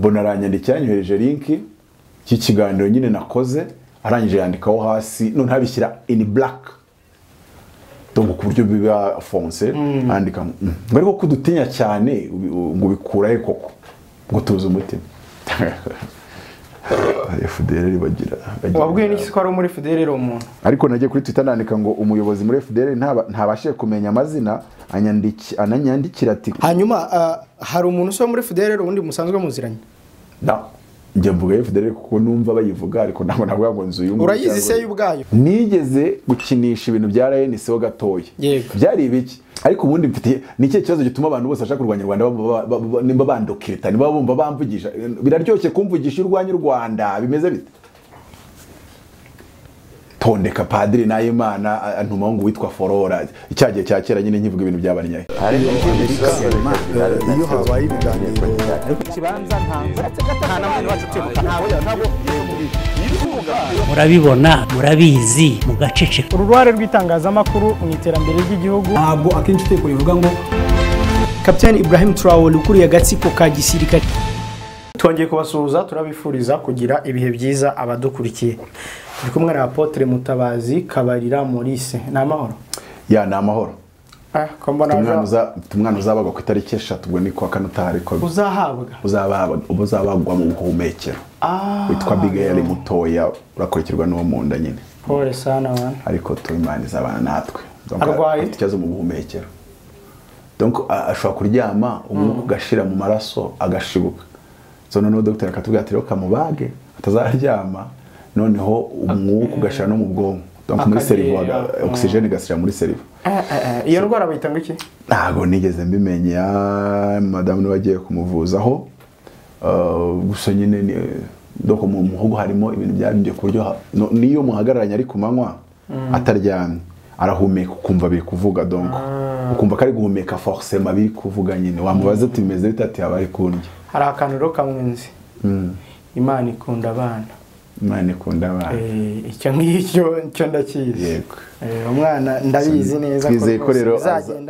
Mbona aranyandikira, yanyohereje link y'ikiganiro nyine nakoze, arangije yandikaho hasi none abishyira in black, donc ku buryo biba foncé. Andika ngo ariko kudutinya cyane ngo bikura he koko, ngo tuze umutima. FDLR bagira Wabwiye n'iki ko ari muri FDLR umuntu? Ariko nagiye kuri Twitter nandika ngo umuyobozi muri FDLR ntabashije kumenya amazina, ananyandikira ati Hanyuma hari umuntu usaba muri FDLR ubundi musanzwe muziranye? Na njye mvuga FDLR kuko numva bayivuga, ariko ntabwo navuga ngo nzu y'umuntu. Urayizi se y'ubwayo? Nigeze gukinisha ibintu bya RNC ho gatoya. Byari ibiki? Ariko ubundi mfite ni ikihe kibazo gituma abantu bose bashaka kurwanya u Rwanda nimba bandokirita, nimba bumva bamvugisha? Biraryoshye kumvugisha urwanya u Rwanda, bimeze bite? Tondeka Padiri Nahimana antuma ngo witwa Forora, icyagiye cya kera nyine nkivuga ibintu by'abanyaye. Iyo habaye ibiganiro murabibona, murabizi, mugaceceka. Uruhare rw'itangazamakuru mu iterambere ry'igihugu. Ntabwo akenshi utekora ivuga ngo Captain Ibrahim Traore ukuriye agatsiko ka gisirikare. Twongeye kubasuhuza, turabifuriza kugira ibihe byiza abadukurikiye. Turi kumwe na Apotre Mutabazi Kabarira Maurice. Ni amahoro? Ya, ni amahoro. Ko mbona Umwana uzabagwa ku itariki 3, ubwo ni kwa kane utaha, ariko uzahabwa uzabagwa mu buhumekero. Witwa Abigail mutoya, urakurikirwa n'uwo mu nda nyine. Pole sana wana. Ariko Imana izabana natwe. Arwaye afite ikibazo mu buhumekero. Donc ashobora kuryama umwuka ugashira mu maraso agashibuka. So noneho docteur akatubwira ati rero kamubage atazaryama, noneho umwuka ugashira no mu bwonko. Donc muri cerveau oxygène igashyira muri cerveau. Iyo ndwara bayita ngo iki? Ntago nigeze mbimenya, madamu niwe agiye kumuvuzaho. Gusa nyine donc mu muhogo harimo ibintu byabyo ku buryo niyo muhagararanye ari ku manywa ataryamye arahumeka ukumva biri kuvuga, donc ukumva ko ari guhumeka forcément biri kuvuga nyine. Wamubaza ati bimeze bite, ati aba ari kundya. Hari akantu rero kamwe nzi. Imana ikunda abana. Imana ikunda abana. Icyo ngicyo cyo ndakizi. Yego. Umwana ndabizi neza ko rero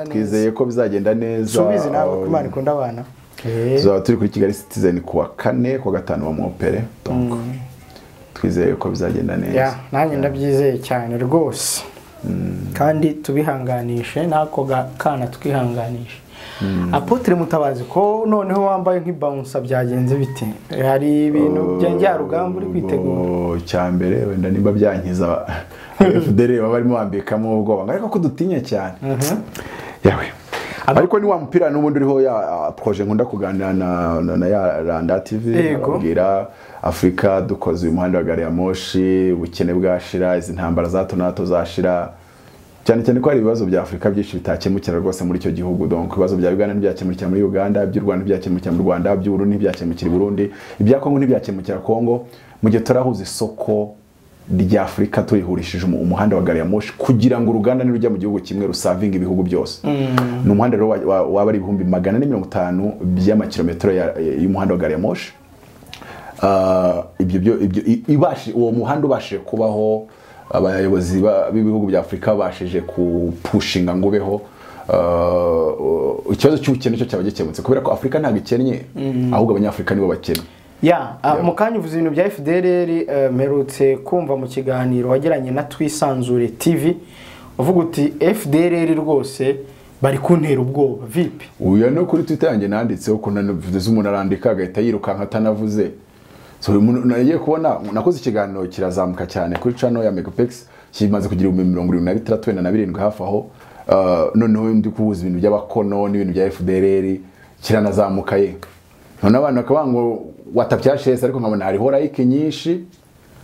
twizeye ko bizagenda neza. Subizi nawe ko Imana ikunda abana. Tuzaba turi kuri Kigali Citizen kuwa kane, kuwa gatanu bamwopere, donc twizeye ko bizagenda neza. Nanjye ndabyizeye cyane rwose. Kandi tubihanganishe nako kana twihanganishe. Apotre Mutabazi, ko noneho wambaye nk'ibouncer byagenze bite? Hari ibintu by'injyarugamba uri kwitegura? Cyambere wenda nimba byankiza FDLR baba barimo bambikamo ubwoba, ariko ko dutinya cyane. Yawe. Ariko ni wa mupira n'ubundi uriho ya projet nkunda kuganira na ya Randa TV, ababwira Afrika dukoze uyu muhanda wa gari ya moshi, ubukene bwashira, izi ntambara za hato na hato zashira. Cyane cyane ko hari ibibazo bya Afrika byinshi bitakemukira rwose muri icyo gihugu. Donc ibibazo bya Uganda ntibyakemukira muri Uganda, iby'u Rwanda ntibyakemukira mu Rwanda, iby'u Burundi ntibyakemukira i Burundi, ibya Kongo ntibyakemukira Kongo. Mu gihe turahuza isoko rya Afrika turihurishije umuhanda wa gari ya moshi kugira ngo uruganda nirujya mu gihugu kimwe rusavinga ibihugu byose. Ni umuhanda rero waba ari 450,000 by'amakilometero y'umuhanda wa gari ya moshi. Ibyo uwo muhanda ubashije kubaho, abayobozi b'ibihugu bya Afrika bashije kupushinga ngo ubeho, ikibazo cy'ubukene cyo cyaba gikemutse, kubera ko Afrika ntabwo ikennye, ahubwo abanyafrika nibo bakennye. Mu kanya uvuze ibintu bya FDLR, mperutse kumva mu kiganiro wagiranye na Twisanzure TV uvuga uti FDLR rwose bari kuntera ubwoba vipi? Uyu no kuri Twitter yanjye nanditseho ko navuze umuntu arandika agahita yirukanka atanavuze. So nagiye kubona nakoze ikiganiro kirazamuka cyane kuri channel ya Megapex, kimaze kugira 76,000 hafi aho. Noneho ndi kubuza ibintu by'abakono n'ibintu bya FDLR kiranazamuka ye. None abantu bakaba ngo watabyashese, ariko nkabona hariho like nyinshi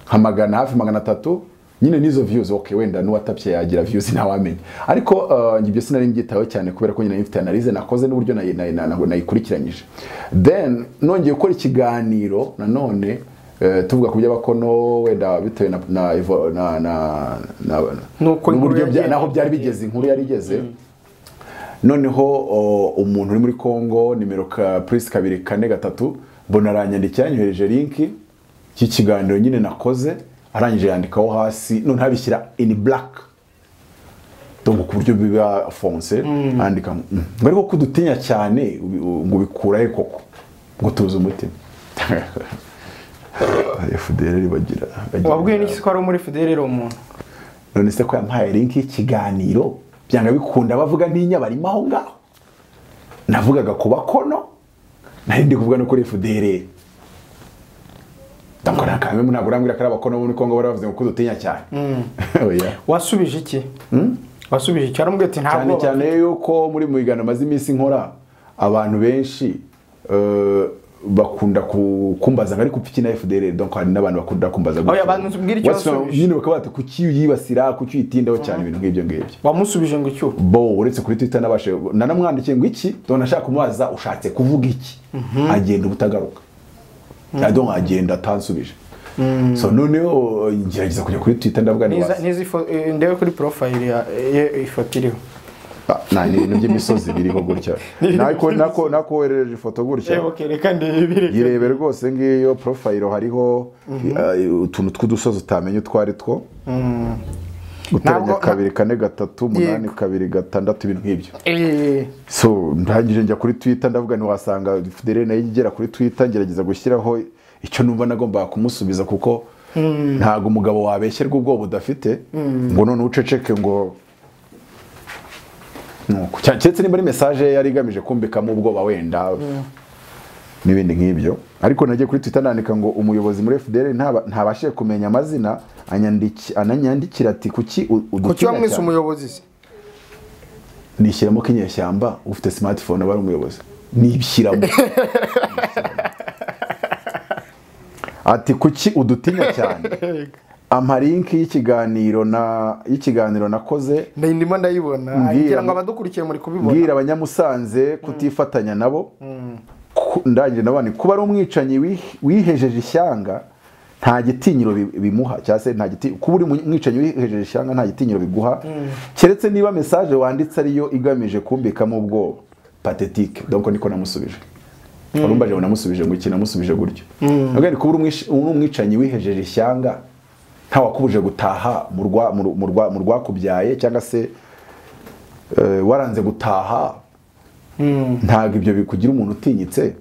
nka magana hafi 300 nyine nizo views. Okay, wenda n'uwatapye yagira views ntawamenya, ariko ibyo sinari mbyitaho cyane kubera ko nyine mfite analyse nakoze n'uburyo nayikurikiranyije. Then nongeye gukora ikiganiro nanone tuvuga ku by'abakono, wenda bitewe na n'uburyo naho byari bigeze, inkuru yari igeze. Noneho umuntu uri muri Kongo nimero ka plus 2 4 3 mbona aranyandikira, yanyohereje link y'ikiganiro nyine nakoze, arangije yandikaho hasi none abishyira in black, donc ku buryo biba foncé. Andika ngo ariko kudutinya cyane ngo bikura he koko, ngo tuze umutima. FDLR bagira Wabwiye n'iki ko ari muri FDLR umuntu? None se ko yampaye link y'ikiganiro byanga bikunda bavuga ntinya barimo aho ngaho. Navugaga ku bakono, nari ndi kuvuga no kuri FDLR. Donc nakame ntabwo urambwira ko ari abakono bo muri Kongo baravuze ngo kudutinya cyane. Oya. Wasubije iki? Wasubije iki? Aramubwiye ati ntabwo cyane cyane yuko muri mu biganiro maze iminsi nkora abantu benshi bakunda kumbaza ngo ariko upiki na FDLR, donc hari n'abantu bakunda kumbaza gutyo. Oya bantu mbwira icyo wasubije. Nyine bakaba bati kuki yibasira, kuki yitindaho cyane ibintu nk'ibyo ngibyo. Wamusubije ngo icyo? Bo uretse kuri Twitter nabashe nanamwandikiye ngo iki, donc nashaka kumubaza ushatse kuvuga iki. Agenda ubutagaruka. Donc agenda atansubije. So noneho ngerageza kujya kuri Twitter ndavuga ni wasi. Nizi ndebe kuri profile ya ifoto iriho. Na ni ibintu by'imisozi biriho gutya. Nako nakoherereje ifoto gutya. Okay, reka ndebire. Yirebe rwose ngiyo profile hariho utuntu tw'udusozi utamenye utwari two. Guteranya 2 4 3 8 2 6 ibintu nk'ibyo. So ndangije njya kuri Twitter ndavuga ni wasanga FDLR nayo igera kuri Twitter, ngerageza gushyiraho icyo numva nagomba kumusubiza kuko ntago umugabo wabeshyerwa ubwoba udafite ngo none uceceke ngo nuko cyetse nimba ari message yari igamije kumbikamo ubwoba wenda n'ibindi nk'ibyo. Ariko nagiye kuri Twitter nandika ngo umuyobozi muri FDLR ntabashije kumenya amazina, ananyandikira ati kuki udutinya. Kuki wamwise umuyobozi se? Nishyiramo kinyeshyamba ufite smartphone aba ari umuyobozi. Nibishyiramo. Ati kuki udutinya cyane? Ampa link y'ikiganiro nakoze ndimo ndayibona ngira ngo abadukurikiye muri kubibona. Ngira abanyamusanze kutifatanya nabo. Ndangije nabane kuba ari umwicanyi wihejeje ishyanga nta gitinyiro bimuha, cyangwa se nta giti kuba uri umwicanyi wihejeje ishyanga nta gitinyiro biguha, keretse niba message wanditse ariyo igamije kumbikamo ubwoba. Pathétique. Donc niko namusubije. Urumbaje namusubije ngo iki, namusubije gutyo. Nubwo kuba uri umwicanyi wihejeje ishyanga nta wakubuje gutaha mu rwakubyaye cyangwa se waranze gutaha, ntabwo ibyo bikugira umuntu utinyitse.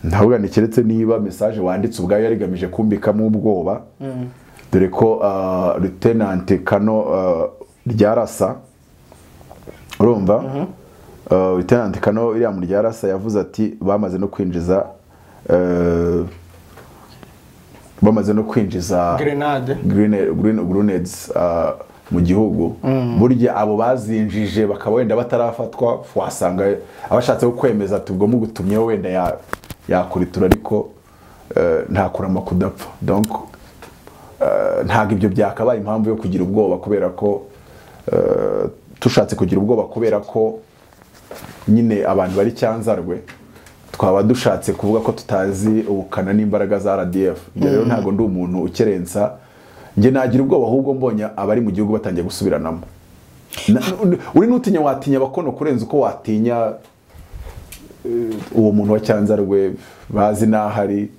Ntabwo keretse niba message wanditse ubwayo yarigamije kumbikamo ubwoba. Dore ko Lieutenant Kano Ryarasa, urumva Lieutenant Kano William Ryarasa yavuze ati bamaze no kwinjiza grenade grenades mu gihugu. Burya abo bazinjije bakaba wenda batarafatwa, wasanga abashatse kwemeza ati ubwo mugutumye wenda yakuritura, ariko nta kurama kudapfa. Donc ntago ibyo byakabaye impamvu yo kugira ubwoba, kubera ko tushatse kugira ubwoba kubera ko nyine abantu bari cyanzarwe, twaba dushatse kuvuga ko tutazi ubukana n'imbaraga za RDF. Rero ntago ndi umuntu ukerensa, nge nagira ubwoba ahubwo mbonye abari mu gihugu batangiye gusubiranamo. Uri nutinya watinya abakono kurenza uko watinya uwo muntu wa cyanzarwe bazi nahari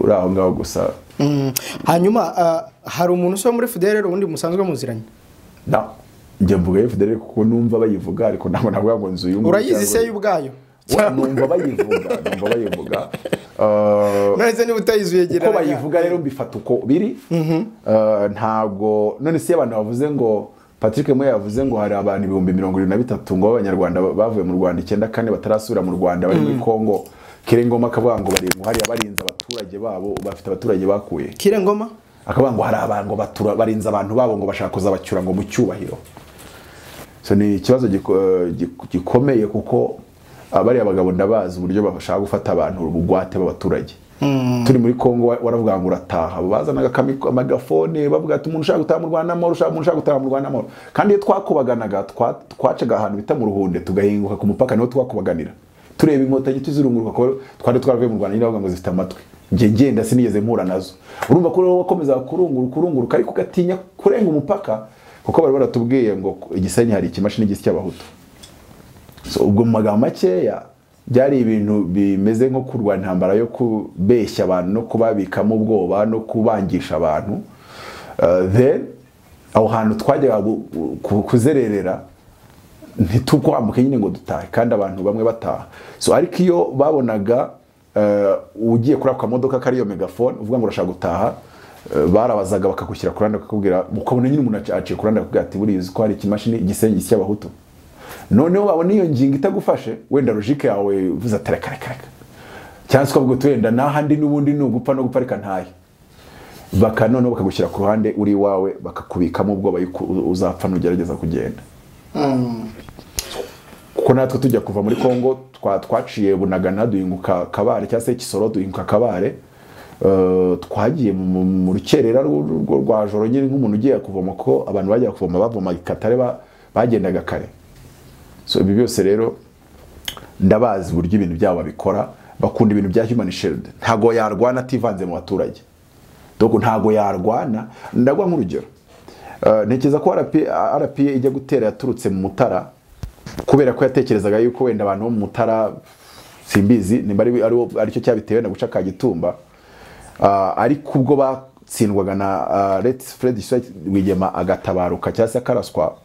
uri aho ngaho gusa. Hanyuma hari umuntu usaba muri FDLR ubundi musanzwe muziranye? No, njye mvuga FDLR kuko numva bayivuga, ariko ntabwo navuga ngo nzu y'umuntu. Urayizi se y'ubwayo? Numva bayivuga. None niba utayizuye gira uko bayivuga rero mbifata uko biri. Ntago none se abantu bavuze ngo Patrick Moya yavuze ngo hari abantu 73,000 ngo abanyarwanda bavuye mu Rwanda 94 batarasubira mu Rwanda bari muri Kongo. Kirengoma akavuga ngo bari ngo hari abarinze abaturage babo, bafite abaturage bakuye. Kirengoma akavuga ngo hari abantu batura barinze abantu babo ngo bashaka kuzabacyura ngo mu cyubahiro. So ni ikibazo gikomeye kuko abari abagabo ndabazi uburyo bashaka gufata abantu ubugwate b'abaturage. Turi muri Kongo waravuga ngo urataha, bazanaga amagafone bavuga ati umuntu ushaka gutaha mu Rwanda amahoro, umuntu ushaka gutaha mu Rwanda amahoro. Kandi iyo twakubaganaga twacaga ahantu bita mu Ruhunde tugahinguka ku mupaka, niho twakubaganira tureba inkotanyi tuzirunguruka ko twari twaravuye mu Rwanda nyine bavuga ngo zifite amatwi. Nge ngenda sinigeze mpura nazo. Urumva ko rero wakomeza kurunguruka ariko ugatinya kurenga umupaka kuko bari baratubwiye ngo Igisenyi hari ikimashini gisya abahutu. So ubwo mu magambo makeya byari ibintu bimeze nko kurwana intambara yo kubeshya abantu no kubabikamo ubwoba no kubangisha abantu. Then aho hantu twajyaga kuzererera ntitukwambuke nyine ngo dutahe, kandi abantu bamwe bataha. So ariko iyo babonaga Ugiye kuri ako kamodoka kariyo megaphone uvuga ngo urashaka gutaha, barabazaga bakagushyira ku ruhande bakakubwira, ukabona nyine umuntu aciye ku ruhande akakubwira ati buriya uzi ko hari ikimashini igisenyi cy'abahutu. Noneho babona iyo ngingo itagufashe, wenda logique yawe uvuze ati reka reka reka, cyangwa se ukavuga uti wenda n'ahandi n'ubundi ni ugupfa no gupfa reka ntahe, baka noneho bakagushyira ku ruhande uri iwawe, bakakubikamo ubwoba yuko uzapfa nugerageza kugenda. Kuko natwe tujya kuva muri Kongo twaciye Bunagana duhinguka Kabare, cyangwa se Kisoro duhinguka Kabare. Twagiye mu rukerera rwa joro nyine nk'umuntu ugiye kuvoma, ko abantu bajya kuvoma bavoma Katare bagendaga kare. So ibi byose rero ndabazi uburyo ibintu byabo babikora, bakunda ibintu bya human shield. Ntago yarwana ativanze mu baturage, donc ntago yarwana. Ndagwa nk'urugero, ntekereza ko RPA ijya gutera yaturutse mu Mutara, kubera ko yatekerezaga yuko wenda abantu bo mu Mutara simbizi nimba aricyo cyabitewe na guca Kagitumba. Ariko ubwo batsindwaga na Fred Rwigema agatabaruka cyangwa se akaraswa,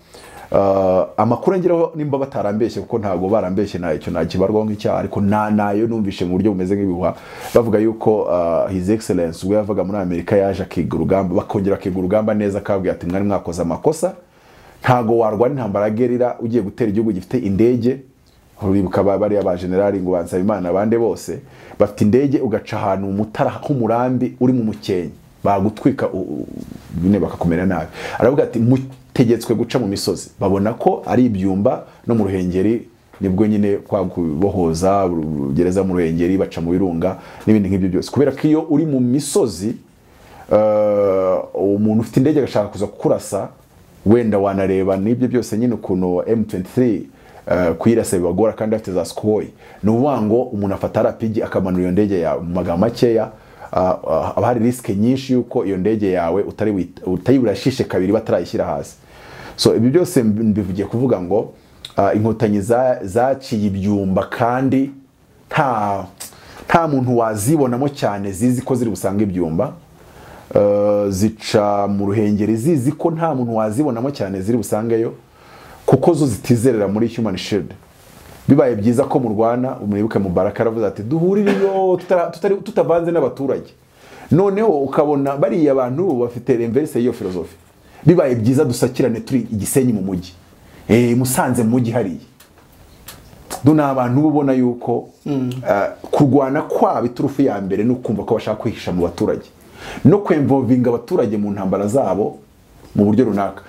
amakuru angeraho nimba batarambeshye, kuko ntago barambeshye icyo nakibarwaho nk'icyaha, ariko nayo numvishe mu buryo bumeze nk'ibihuha bavuga yuko His Excellence ubwo yavaga muri Amerika yaje akiga urugamba, bakongera akiga urugamba neza, akababwira ati mwari mwakoze amakosa, ntago warwana intambara ya gerira ugiye gutera igihugu gifite indege. Uribuka bariya ba generali ngo Bansabimana abande bose bafite indege, ugaca ahantu mu Mutara h'umurambi uri mu mukenke bagutwika bine bakakumera nabi. Aravuga ati mutegetswe guca mu misozi, babona ko ari ibyumba no mu Ruhengeri, nibwo nyine kwa kubohoza gereza mu Ruhengeri baca mu Birunga n'ibindi nk'ibyo byose. Kubera ko iyo uri mu misozi umuntu ufite indege agashaka kuza kukurasa, wenda wanareba n'ibyo byose nyine ukuntu M23 kuyirasa bibagora kandi afite za Sukhoi. Ni ukuvuga ngo umuntu afata RPG akamanura iyo ndege yawe. Mu magambo makeya, haba hari risike nyinshi yuko iyo ndege yawe utayiburashishe kabiri batarayishyira hasi. So ibi byose mbivugiye kuvuga ngo inkotanyi zaciye ibyumba kandi nta muntu wazibonamo cyane zizi ko ziri busanga ibyumba. Zica mu Ruhengeri zizi ko nta muntu wazibonamo cyane ziri busangeyo, kuko zo zitizerera muri human shield. Bibaye byiza ko murwana, umwibuke Mubaraka aravuze ati duhurire iyo tutavanze n'abaturage. Noneho ukabona bariya abantu bafite inverse y'iyo philosophy. Bibaye byiza dusakirane turi Igisenyi mu mujyi, Musanze mu mujyi hariya. Duna abantu ubona yuko kurwana kwabo iturufu ya mbere no kumva ko bashaka kwihisha mu baturage no kwemvovinga abaturage mu ntambara zabo mu buryo runaka.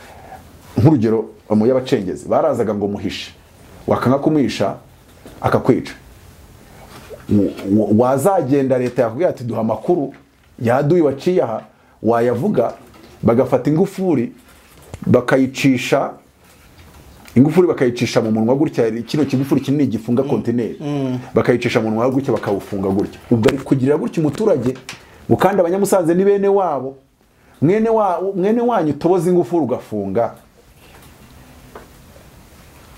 Nk'urugero mu y'abacengezi barazaga ngo muhishe, wakanga kumwisha akakwica. Wazagenda leta yakubwira ati duha amakuru yaduye waciye aha, wayavuga bagafata ingufuri bakayicisha, ingufuri bakayicisha mu munwa gutya, kino kigufuri kinini gifunga kontineri, bakayicisha mu munwa gutya bakawufunga gutya. Ubwo ari kugirira gutya umuturage ngo kandi abanyamusanze ni bene wabo, mwene wanyu toboza ingufuri ugafunga,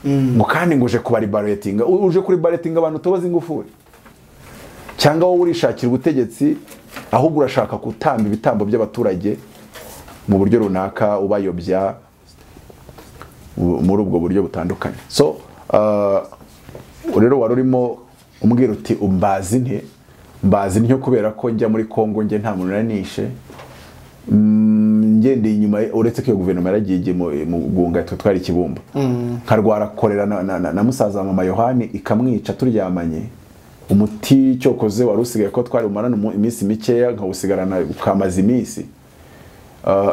ngo kandi ngo uje kubaribaratinga, uje kuri baratinga abantu toboza ingufuri, cyangwa wowe urishakira ubutegetsi ahubwo urashaka gutamba ibitambo by'abaturage mu buryo runaka ubayobya muri ubwo buryo butandukanye. So rero wari urimo umbwira uti umbazi nte, mbazi ntyo kubera ko njya muri Kongo nge nta muntu nanishe, ngendeye inyuma, uretse ko iyo guverinoma yaragiye mu gunga twe twari Kibumba, nkarwara korera na musaza mama Yohani ikamwica turyamanye. Umuti cyokoze wari usigaye ko twari bumarana iminsi mikeya nkawusigarana ukamaza iminsi.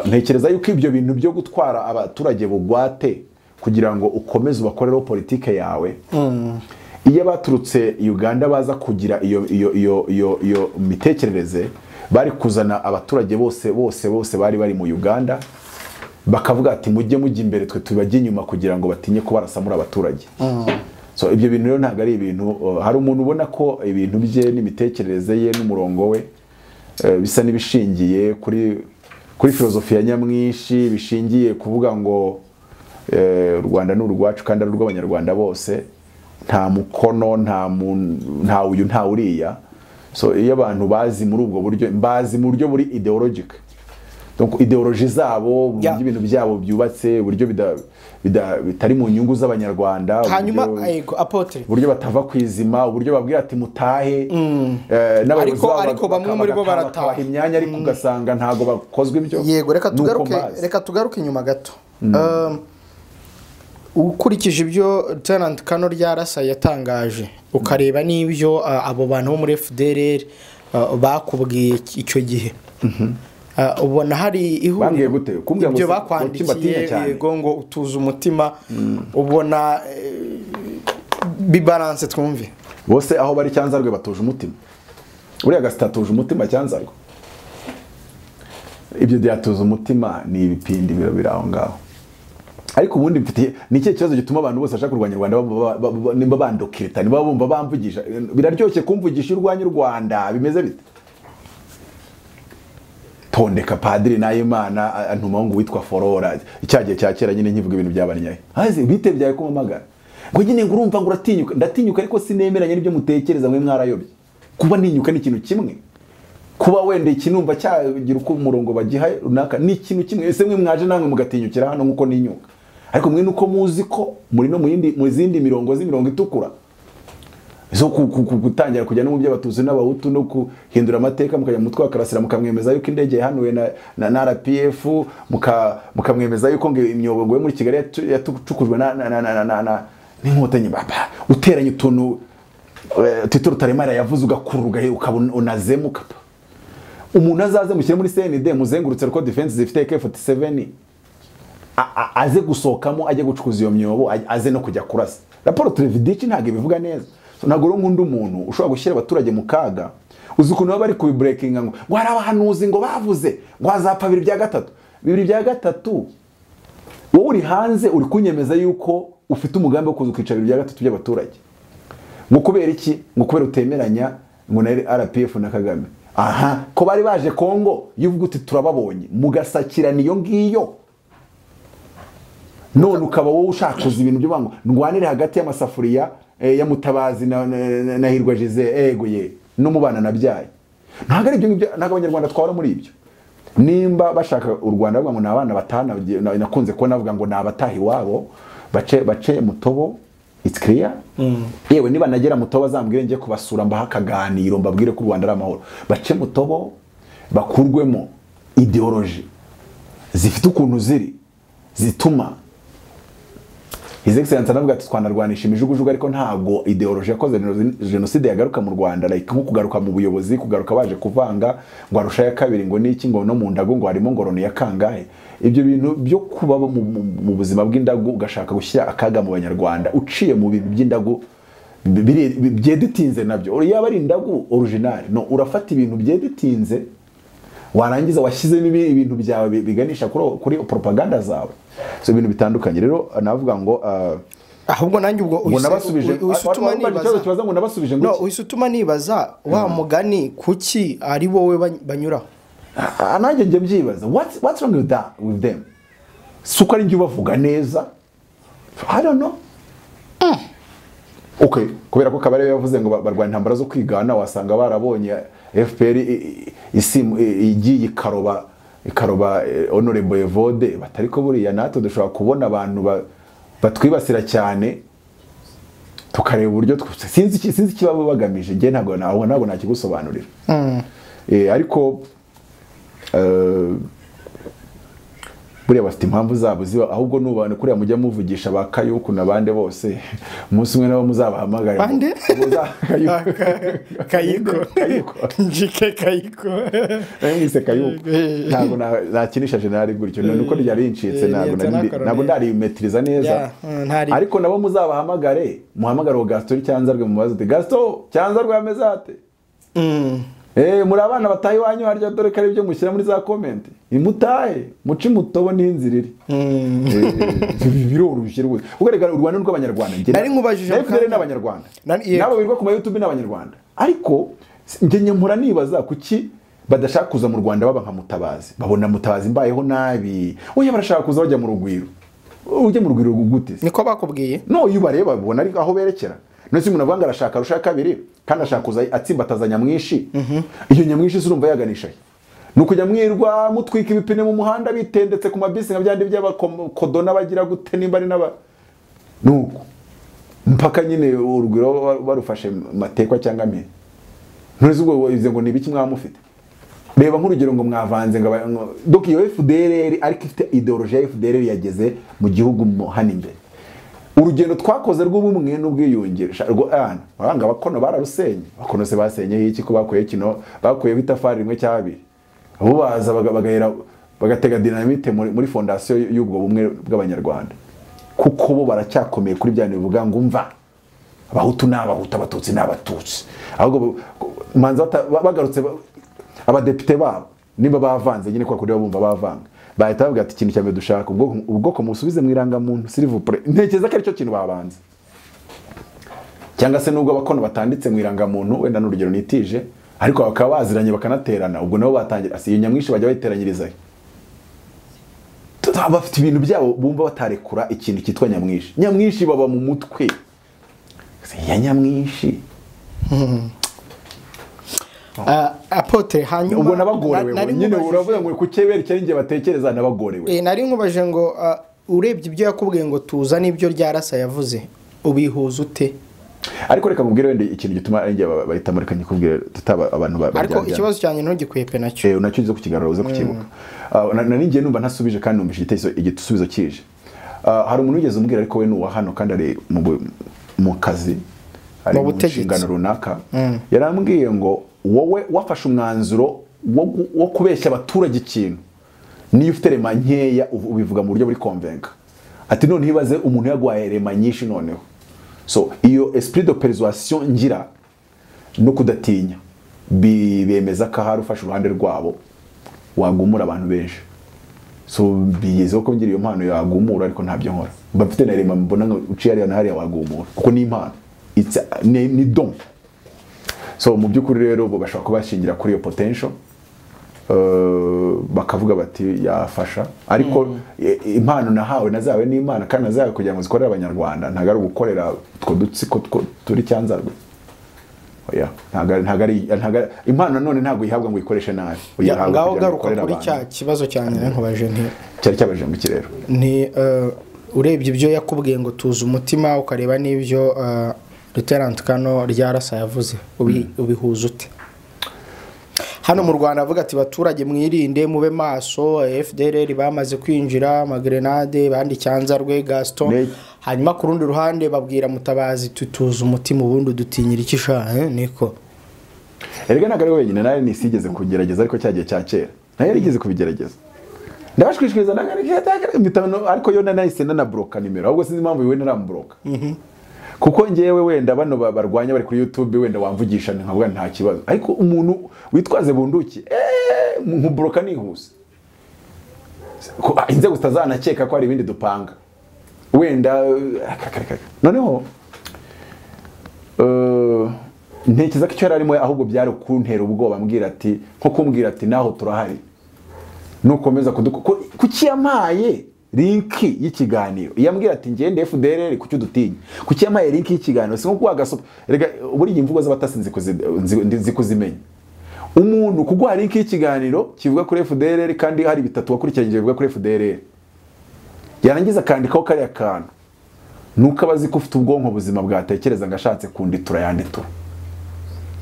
Ntekereza yuko ibyo bintu byo gutwara abaturage bugwate kugira ngo ukomeze ubakorereho politike yawe, iyo baturutse Uganda baza kugira iyo mitekerereze, bari kuzana abaturage bose bose bose bari bari mu Uganda, bakavuga ati mujye mujye imbere twe tubajye inyuma kugira ngo batinye kubarasa muri abaturage. So ibyo bintu rero ntabwo ari ibintu, hari umuntu ubona ko ibintu bye n'imitekerereze ye n'umurongo we bisa n'ibishingiye kuri filozofi ya nyamwinshi, bishingiye kuvuga ngo u Rwanda ni urwacu kandi ari urw'abanyarwanda bose, nta mukono, nta uyu nta uriya. So iyo abantu bazi muri ubwo buryo, bazi mu buryo buri ideologic. Donc ideologie zabo, uburyo ibintu byabo byubatse, uburyo bitari mu nyungu z'abanyarwanda, hanyuma yego apotre, uburyo batava kwizima, uburyo babwira ati mutahe, n'abayobozi babo ariko bamwe muri bo barataha imyanya, ariko ugasanga ntago bakozwe ibyo. Yego, reka tugaruke inyuma gato. Ukurikije ibyo Lieutenant Colonel Ryarasa yatangaje, ukareba n'ibyo abo bantu bo muri FDLR bakubwiye icyo gihe, ubona hari ihuriro ibyo bakwandikiye, yego ngo utuze umutima, ubona bibalance twumve bose aho bari Cyanzarwe batuje umutima. Uriya Gasita atuje umutima Cyanzarwe, ibyo byatuza umutima ni ibipindi biro biri aho ngaho. Ariko ubundi mfite ni ikihe kibazo gituma abantu bose bashaka kurwanya u Rwanda nimba bandokirita, nimba bumva bamvugisha, biraryoshye kumvugisha urwanya u Rwanda, bimeze bite? Tondeka Padiri Nahimana antuma ngo witwa Forora, icyagiye cya kera nyine nkivuga ibintu byabanyaye. Haze bite byaye kumamagara ngo nyine ngo urumva ngo uratinyuka, ndatinyuka ariko sinemeranye n'ibyo mutekereza mwe mwarayobye. Kuba ntinyuka ni ikintu kimwe, kuba wenda ikinumva cyagira uko umurongo bagiha runaka ni ikintu kimwe. Ese mwe mwaje namwe mugatinyukira hano nkuko ninyuka, ariko mwe nuko muzi ko muri no mu zindi mirongo z'imirongo itukura zo gutangira kujya no mu by'abatutsi n'abahutu no kuhindura amateka, mukajya mutwe wakarasira mukamwemeza yuko indege yahanuwe na RPF, mukamwemeza yuko ngo imyobo ngo muri Kigali yatucukujwe na n'inkotanyi. Baba uteranye utuntu Tito Rutaremara yavuze ugakuruga ukabona unazemuka. Umuntu azaze mushyire muri CND muzengurutse ko defense zifite AK47, aze gusohokamo ajye gucukuza iyo myobo, aze no kujya kurasa. Raporo Trevidici ntabwo ibivuga neza. So ntabwo rero nkunda umuntu ushobora gushyira abaturage mu kaga. Uzi ukuntu baba bari kubibreakinga ngo hari abahanuzi ngo bavuze ngo hazapfa 2 bya 3. 2 bya 3 wowe uri hanze uri kunyemeza yuko ufite umugambi wo kuza ukica 2 bya 3 by'abaturage. Ngo kubera iki? Ngo kubera utemeranya ngo na RPF na Kagame. Aha, ko bari baje Kongo yuvuga uti turababonye, mugasakirana iyo ngiyo. None ukaba wowe ushakuza ibintu byo bango ndwanire hagati y'amasafuriya ya Mutabazi na Hirwa Jose, ego ye no mubana nabyaye. Ntago ari ibyo ngibyo, ntago abanyarwanda twara muri ibyo. Nimba bashaka u Rwanda bavuga ngo nabana batana, nakunze ko navuga ngo nabatahi wabo bace mutobo, it's clear. Yewe niba nagera mutobo azambwire ngiye kubasura mbaha akaganiro mbabwire ko u Rwanda ari amahoro. Bace mutobo bakurwemo ideology zifite ukuntu ziri zituma His Excellency anavuga ati twanarwanisha imijugujugu, ariko ntago ideology yakoze genocide yagaruka mu Rwanda, like nko kugaruka mu buyobozi, kugaruka baje kuvanga ngo arusha ya kabiri ngo niki ngo no mu ndago ngo harimo ngorone ya kangahe. Ibyo bintu byo kuba mu buzima bw'indagu ugashaka gushyira akaga mu banyarwanda uciye mu bintu by'indagu byeditinze nabyo, yaba ari indagu original no urafata ibintu byeditinze warangiza washyizemo ibintu byawe biganisha kuri propaganda zawe. So ibintu bitandukanye rero navuga ngo ahubwo nanjye ubwo usutuma nibaza ngo nabasubije ngo no usutuma nibaza wa mugani kuki ari wowe banyura. Nanjye nje mbyibaza what's wrong with that with them. Suko ari njye ubavuga neza, I don't know. Okay, kubera ko Kabarebe yavuze ngo barwanya intambara zo kwigana, wasanga barabonye FPR igiye ikaroba Honorable Evode, batariko buriya natwe dushobora kubona abantu batwibasira cyane tukareba uburyo sinzi ikibaba bagamije. Nge ntabwo nakigusobanurira. Ariko buriya bafite impamvu zabo ziba, ahubwo nubane kuriya mujya muvugisha ba Kayuku nabande bose umunsi umwe nabo muzabahamagare. Bande Kayiko njike Kayiko mwise Kayuku. Ntabwo nakinisha general gutyo nuko ryari rincitse, ntabwo ndarimetiriza neza. Ariko nabo muzabahamagare, muhamagare uwo Gaston Cyanzarwe mubaze uti Gaston Cyanzarwe ameze ate? Muri abana bataye iwanyu harya, dore ko ari ibyo mushyira muri za comment. Imutahe muci mutobo n'inzira iri. Biroroshye rwose. Ugarega u Rwanda n'urw'abanyarwanda. Nari nkubajije FPR n'abanyarwanda. Nabo birirwa ku ma YouTube n'abanyarwanda. Ariko njye nyamura nibaza kuki badashaka kuza mu Rwanda baba nka Mutabazi. Babona Mutabazi mbayeho nabi. Oya barashaka kuza bajya mu rugwiro. Ujye mu rugwiro gute? Niko bakubwiye? No, iyo bareba babona ari aho berekera. None umuntu avuga arashaka rusha kabiri kandi ashaka kuza atsimbataza nyamwinshi. Iyo nyamwinshi urumva yaganisha he? Nukujya mwirwa mutwika ibipine mu muhanda bitendetse ku mabisi nka byandi by'abakodona bagira gute nimba ari naba nuko mpaka nyine urugwiro barufashe matekwa cyangwa mpe ntuzi ubwo ize ngo nibiki mwamufite. Reba nk'urugero ngo mwavanze ngo donc iyo FDLR ariko ifite ideologie ya FDLR yageze mu gihugu hano imbere. Urugendo twakoze rw'ubumwe n'ubwiyunge rwo abakono bararusenye, abakono se basenye iki ko bakuye kino bakuye bitafari rimwe cya abiri, abo baza bagahera bagatega dynamite muri fondation y'ubwo bumwe bw'abanyarwanda, kuko bo baracyakomeye kuri bya bivuga ngo umva abahutu n'abahutu abatutsi n'abatutsi. Ahubwo manza bagarutse abadepite babo niba bavanze nyine kwa kuri bumva bavanga bahita bavuga ati ikintu cyambere dushaka ubwoko musubize mu irangamuntu s'il vous plaît. Ntekereza ko aricyo kintu babanze, cyangwa se nubwo abakono batanditse mu irangamuntu wenda n'urugero nitije, ariko bakaba baziranye bakanaterana, ubwo nabo batangira asi iyo nyamwinshi bajya bayiteranyiriza. Bafite ibintu byabo bumva batarekura ikintu cyitwa nyamwinshi. Nyamwinshi baba mu mutwe ya nyamwinshi. Apotre hanyuma ubwo nabagorewe nyine uravuga ngo kukebera cyari ngiye batekereza nabagorewe. Nari nkubaje ngo urebye ibyo yakubwiye ngo tuza nibyo ryarasa yavuze ubihuza ute? Ariko reka mubwire wende ikintu gituma ari ngiye bahita muri kanyikubwire tutaba abantu ba. Ariko ikibazo cyanye ntugikwepe nacyo. Nacyo uze kukigarura uze kukibuka. Nari ngiye numva ntasubije kandi numvise igitekerezo igisubizo kije. Hari umuntu wigeze umbwira ariko we nuwa hano kandi ari mu kazi ari mu nshingano runaka, yarambwiye ngo wowe wafashe umwanzuro wo kubeshya abaturage ikintu niyo ufite rema nkeya ubivuga mu buryo buri convaincre. Ati none ibaze umuntu yagwaye rema nyinshi noneho. So iyo esprit de persuasion ngira no kudatinya bibemeza ko hari ufashe uruhande rwabo wagumura abantu benshi. So bigezeho ko ngira iyo mpano yagumura ariko ntabyo nkora. Mba mfite na rema mbona uciye hariya na hariya wagumura kuko ni impano, it's ni don. So mu by'ukuri rero bo bashobora kubashingira kuri iyo potential bakavuga bati yafasha, ariko impano nahawe nazawe n'Imana kandi nazawe kugira ngo zikorere abanyarwanda, ntago ari gukorera utwo dutsiko turi cyanzarwe. Oya, ntago ari impano none ntago ihabwa ngo ikoreshe nabi. Ngaho garuka kuri cya kibazo cyane nkubaje nti cyari cyabaje mu kirero ni urebye ibyo yakubwiye ngo tuza umutima ukareba n'ibyo Lieutenant Kano ryarasa yavuze ubihuza ute? Hano mu Rwanda avuga ati baturage mwirinde mube maso, FDLR bamaze kwinjira amagrenade bandi cyanzarwe Gaston. Hanyuma ku rundi ruhande babwira Mutabazi tutuza umutima ubundi dutinyira iki sha niko. Erega ntago ari wenyine nawe nisigeze kugerageza ariko cyagiye cya kera nayo yarigeze kubigerageza ndabashwishwiza ariko yo nahise nanabroka nimero, ahubwo sinzi impamvu we ntarambroka. Kuko ngewe wenda bano barwanya bari kuri YouTube wenda wamvugisha nkavuga nta kibazo, ariko umuntu witwaze bunduki nkubroka nihuse inzego zitazanakeka ko hari ibindi dupanga wenda. Noneho ntekereza ko icyo yari arimo ahubwo byari kuntera ubwoba ambwira ati nko kumbwira ati naho turahari nukomeza kuki yamaye linki y'ikiganiro yambwira ati ngende FDLR kuki udutinya, kuki yamaye linki y'ikiganiro si nko kwagasopa. Rega buri imvugo z'abatasi nzi kuzimenya. Umuntu kuguha linki y'ikiganiro kivuga kuri FDLR kandi hari bitatu wakurikiranye bivuga kuri FDLR, yarangiza akandikaho kariya kantu nuko abazi ko ufite ubwonko buzima bwatekereza ngo ashatse kunditura yanditura,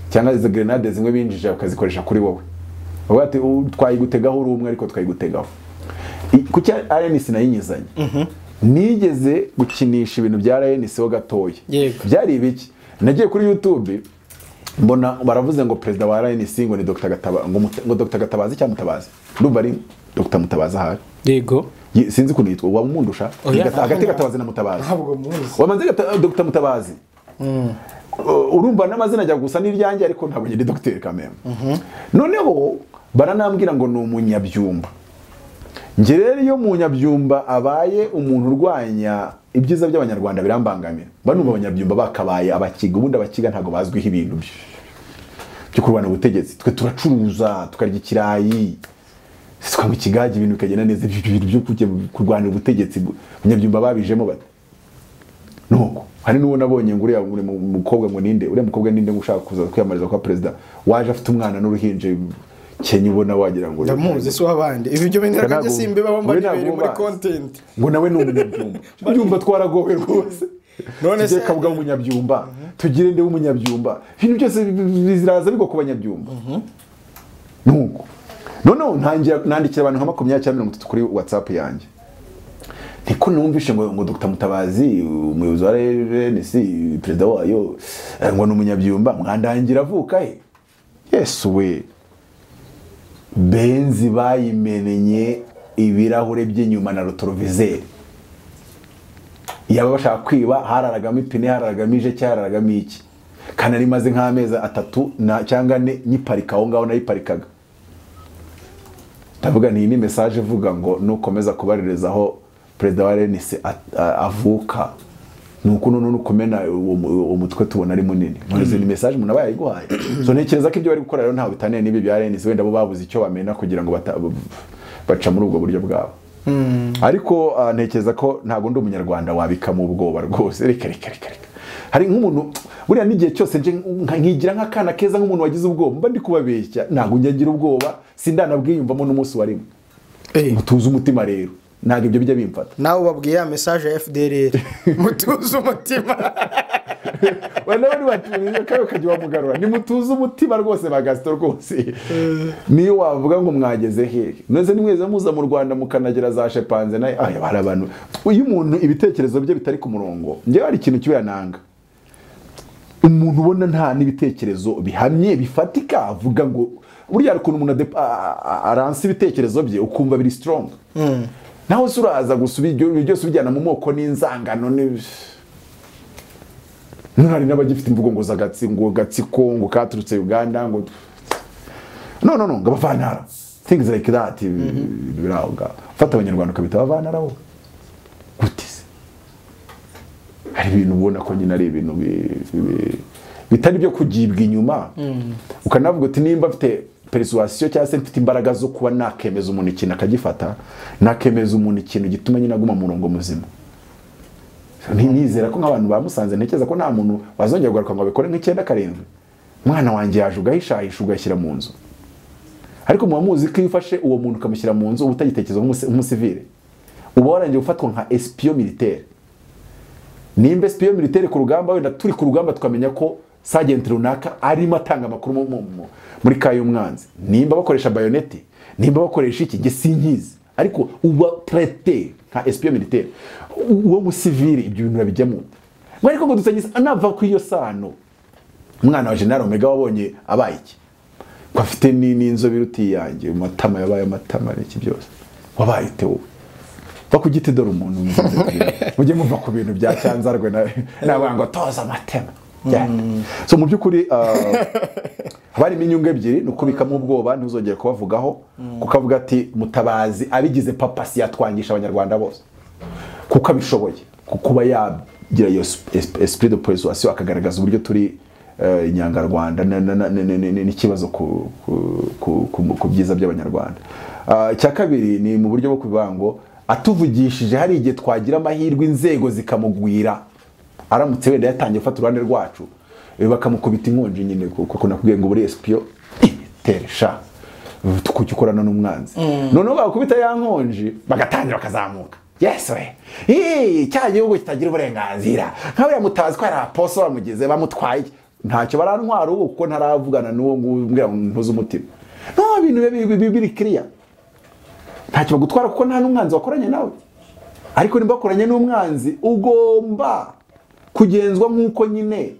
cyangwa izo grenade zimwe binjije bakazikoresha kuri wowe bavuga ati twayigutegaho uri umwe ariko twayigutegaho. Kuki RNC nayinyizanye? Nigeze gukinisha ibintu bya RNC ho gatoya. Byari ibiki? Nagiye kuri YouTube mbona baravuze ngo president wa RNC ngo ni Dr. Gatabazi, ngo Dr. Gatabazi cyangwa Mutabazi. Ndumva ari Dr. Mutabazi ahari. Yego. Sinzi ukuntu yitwa, wamundusha hagati Gatabazi na Mutabazi. Ntabwo muzi. Wamanze Dr. Mutabazi. Urumva n'amazina ajya gusa n'iryanjye ariko ntabwo ndi docteur kameme. Noneho baranambwira ngo ni umunyabyumba. Nge rero iyo munyabyumba abaye umuntu urwanya ibyiza by'abanyarwanda birambangamira. Banumva abanyabyumba bakabaye abakiga, ubundi abakiga ntago bazwiho ibintu byo kurwana ubutegetsi. Twe turacuruza tukarya ikirayi tukanywa ikigage ibintu bikagenda neza, ibintu byo kujya kurwana ubutegetsi abanyabyumba babijemo bate. Nuko hari n'uwo nabonye ngo uriya mukobwa ngo ninde, uriya mukobwa ninde ngo ushaka kuza kwiyamamariza kwa president waje afite umwana n'uruhinje Kenya ubona wagira ngo ndamuzi si wabandi ibi byo bintu byo simbe baba bari muri content ngo nawe ni umunyabyumba byumva twaragowe rwose none se kabuga umunyabyumba tugire nde umunyabyumba ibintu byose biziraza bigwa ku banyabyumba nuko none ntangira nandikira abantu nka 20 cyangwa 30 kuri WhatsApp yanjye niko numvishe ngo Dr Mutabazi umuyobozi wa RNC perezida wayo ngo ni umunyabyumba mwandangira avuka he Yesu we Benzi bayimenye ibirahure by'inyuma na rotorovizeri yaba bashaka kwiba hararagamo ipine hararagamo ije cyararagamo iki kandi ari maze nk'amezi 3 na cyangwa 4 nyiparika aho ngaho nayiparikaga ndavuga ni message ivuga ngo nukomeza kubarerezaho perezida wa RNC avuka nuko none nukomena umutwe tubona ari munini none ni message umuntu abaye ayiguhaye so ntekereza ko ibyo bari gukora rero ntaho bitaniye n'ibi bya RNC wenda bo babuze icyo bamena kugira ngo baca muri ubwo buryo bwabo ariko ntekereza ko ntago ndi umunyarwanda wabikamo ubwoba rwose reka reka reka hari nk'umuntu buriya n'igihe cyose nje nkigira nk'akana keza nk'umuntu wagize ubwoba mba ndi kubabeshya ntago njya ngira ubwoba sindanabwiyumvamo n'umunsi warimo mutuze umutima rero ntago ibyo bijya bimfata nawe ubabwiye ya message ya FDLR mutuze umutima wenda bari baturiye kayo kajya wamugarura ni mutuze umutima rwose ba Gaston rwose niyo wavuga ngo mwageze hehe neze nimweze muza mu Rwanda mukanagera za shepanze naye aya bari abantu uyu muntu ibitekerezo bye bitari ku murongo ngewe hari ikintu kiba nanga umuntu ubona nta n'ibitekerezo bihamye bifatika avuga ngo burya hari ukuntu umuntu aransa ibitekerezo bye ukumva biri strong naho se uraza gusa ibyo byose ubijyana mu moko n'inzangano none hari n'abagifite imvugo ngo zagatsi ngo gatsiko ngo katurutse Uganda ngo no no no ngo abavantara things like that biraho ngaho fata abanyarwanda ukabita abavantara bo gute se hari ibintu ubona ko nyine ari ibintu bitari byo kugibwa inyuma ukanavuga uti nimba mfite persuasion cyangwa se mfite imbaraga zo kuba nakemeza umuntu ikintu akagifata nakemeza umuntu ikintu gituma nyine aguma mu murongo muzima nizera ko nk'abantu bamusanze ntekereza ko nta muntu wazongera kugaruka ngo abikore nk'icyenda karindwi umwana wanjye yaje ugahishahisha ugashyira mu nzu ariko muba muzi ko iyo ufashe uwo muntu ukamushyira mu nzu uba utagitekereza nk'umusivile uba warangiye gufatwa nka espion militaire nimba espion militaire ku rugamba wenda turi ku rugamba tukamenya ko sergeant runaka arimo atanga amakuru muri kayo umwanzi nimba bakoresha bayonete nimba bakoresha iki nge sinkizi ariko uba traité nka espion militaire uwo musivile ibyo bintu babijyamo ngo ariko ngo dusangise anava ku iyo sano umwana wa General Omega wabonye abaye iki ko afite n'inzobe iruti yanjye matama yabaye amatama n'iki byose wabaye ute wowe va ku giti dore umuntu mujye muva ku bintu bya cyanzarwe n'abanga toza amatema so mu by'ukuri harimo inyungu ebyiri ni ukubikamo ubwoba ntuzongere kubavugaho kuko avuga ati Mutabazi abigize papa si yatwangisha abanyarwanda bose kuko abishoboye kuba yagira iyo esprit de persuasion akagaragaza uburyo turi inyangarwanda n'ikibazo ku byiza by'abanyarwanda icya kabiri ni mu buryo bwo kuvuga ngo atuvugishije hari igihe twagira amahirwe inzego zikamugwira aramutse wenda yatangiye gufata uruhande rwacu bakamukubita inkonji nyine kuko nakubwiye ngo buri espion teresha kuki ukorana n'umwanzi noneho bakubita ya nkonji bagatangira bakazamuka yes we cya gihugu kitagira uburenganzira nka buriya Mutabazi ko hari aposo bamugize bamutwaye ntacyo barantwara ubu kuko ntaravugana n'uwo nguwo ntuzi umutima no ibintu biri clear ntacyo bagutwara kuko nta n'umwanzi wakoranye nawe ariko nimba wakoranye n'umwanzi ugomba kugenzwa nk'uko nyine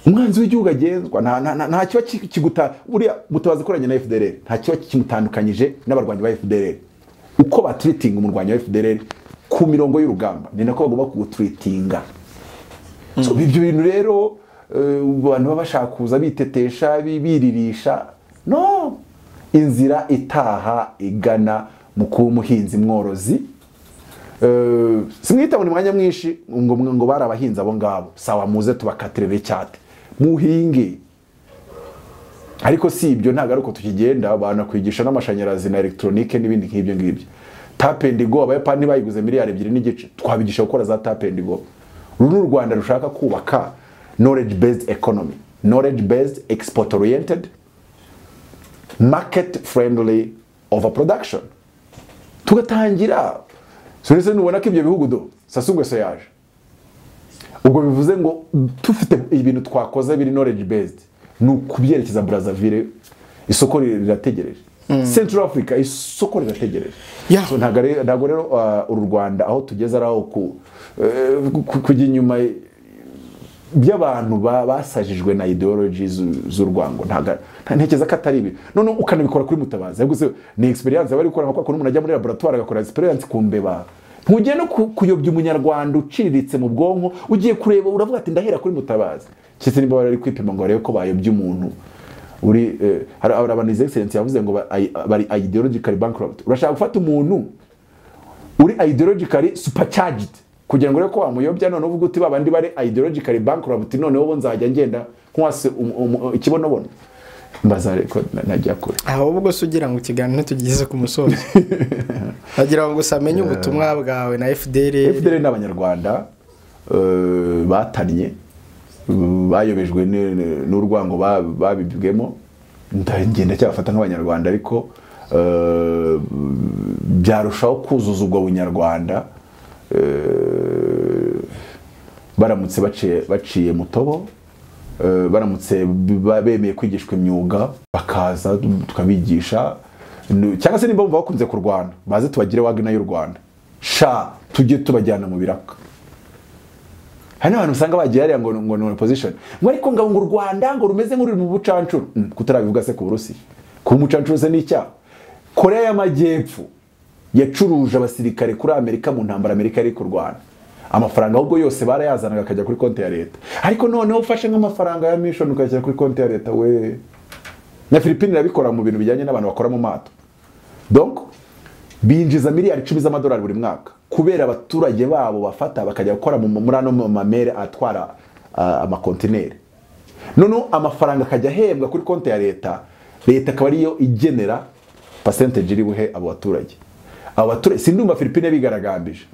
umwanzi w'igihugu agenzwa nta kiba kiguta buriya Mutabazi akoranye na FDLR nta kiba kimutandukanyije n'abarwanyi ba FDLR uko batreatinga umurwanyi wa FDLR ku mirongo y'urugamba ni nako bagomba kuwutreatinga so ibyo bintu rero abantu baba bashaka kuza bitetesha biririsha no inzira itaha igana mu kuba umuhinzi mworozi simwita ngo ni mwanya mwinshi ngo bari abahinzi abo ngabo sawa muze tubakatire becyate muhinge ariko si ibyo ntago ariko tukigenda banakwigisha n'amashanyarazi na electronique n'ibindi nk'ibyo ngibyo tap and go abayapani bayiguze 2.5 miliyari twabigisha gukora za tap and go uru ni u Rwanda rushaka kubaka knowledge based economy knowledge based export oriented Market friendly overproduction. Tugatangira. So nubona ko ibyo bihugu do Sassou Nguesso yaje. Ubwo bivuze ngo tufite ibintu twakoze biri knowledge based, ni ukubyerekeza Brazzaville, isoko rirategereje. Central Africa isoko rirategereje. So ntago rero uru Rwanda aho tugeze ari aho kujya inyuma by'abantu basajijwe na ideology z'urwango. Ntekereza ko atari ibi. None ukanabikora kuri Mutabazi. Ahubwo ni experience bari gukora, nka umuntu ajya muri laboratoire agakora experience ku mbeba. Ntugiye no kuyobya umunyarwanda uciriritse mu bwonko, ugiye kureba uravuga ati ndahera kuri Mutabazi. Cyese nimba bari kwipima ngo barebe ko bayobya umuntu uri hari abantu His Excellency yavuze ngo bari ideologically bankrupt. Urashaka gufata umuntu uri ideologically supercharged kugira ngo urebe ko wamuyobya, none uvuga uti babandi bari ideologically bankrupt, noneho bo nzajya ngenda nkwase ikibonobono. Mbaza reko najya kure. Ahubwo se ugira ngo ikiganiro tugeze ku musozo. Bagira ngo gusa amenye ubutumwa bwawe na FDL. FDL n'abanyarwanda batannye, bayobejwe n'urwango babibwemo. Ndagenda cyabafata nk'abanyarwanda, ariko byarushaho kuzuza ubwo bunyarwanda baramutse baciye mutobo, baramutse bemeye kwigishwa imyuga bakaza tukabigisha, cyangwa se nimba bakunze kurwana baze tubagire Wagner y'u Rwanda, sha tujye tubajyana mu biraka. Hari n'abantu usanga bagiye hariya ngo ni opposition, ngo ariko ngo u Rwanda ngo rumeze nk'uri mu bucancuro. Kutarabivuga se ku Burusiya, ku mucancuro se n'icyaha. Korea y'Amajyepfo yacuruje abasirikare kuri Amerika mu ntambara Amerika yari kurwana, amafaranga ahubwo yose barayazanaga akajya kuri konti ya leta. Ariko noneho ufashe nk'amafaranga ya mission ukajya kuri konti ya leta we. Na Philippines irabikora mu bintu bijyanye n'abantu bakora mu mato. Donc binjiza miliyari 10 z'amadolari buri mwaka kubera abaturage babo bafata bakajya gukora muri ano mamere atwara amakontineri. Noneho amafaranga akajya ahembwa kuri konti ya leta, leta akaba ariyo igenera percentage iri buhe abo baturage. Abo baturage sindumva Philippines bigaragambije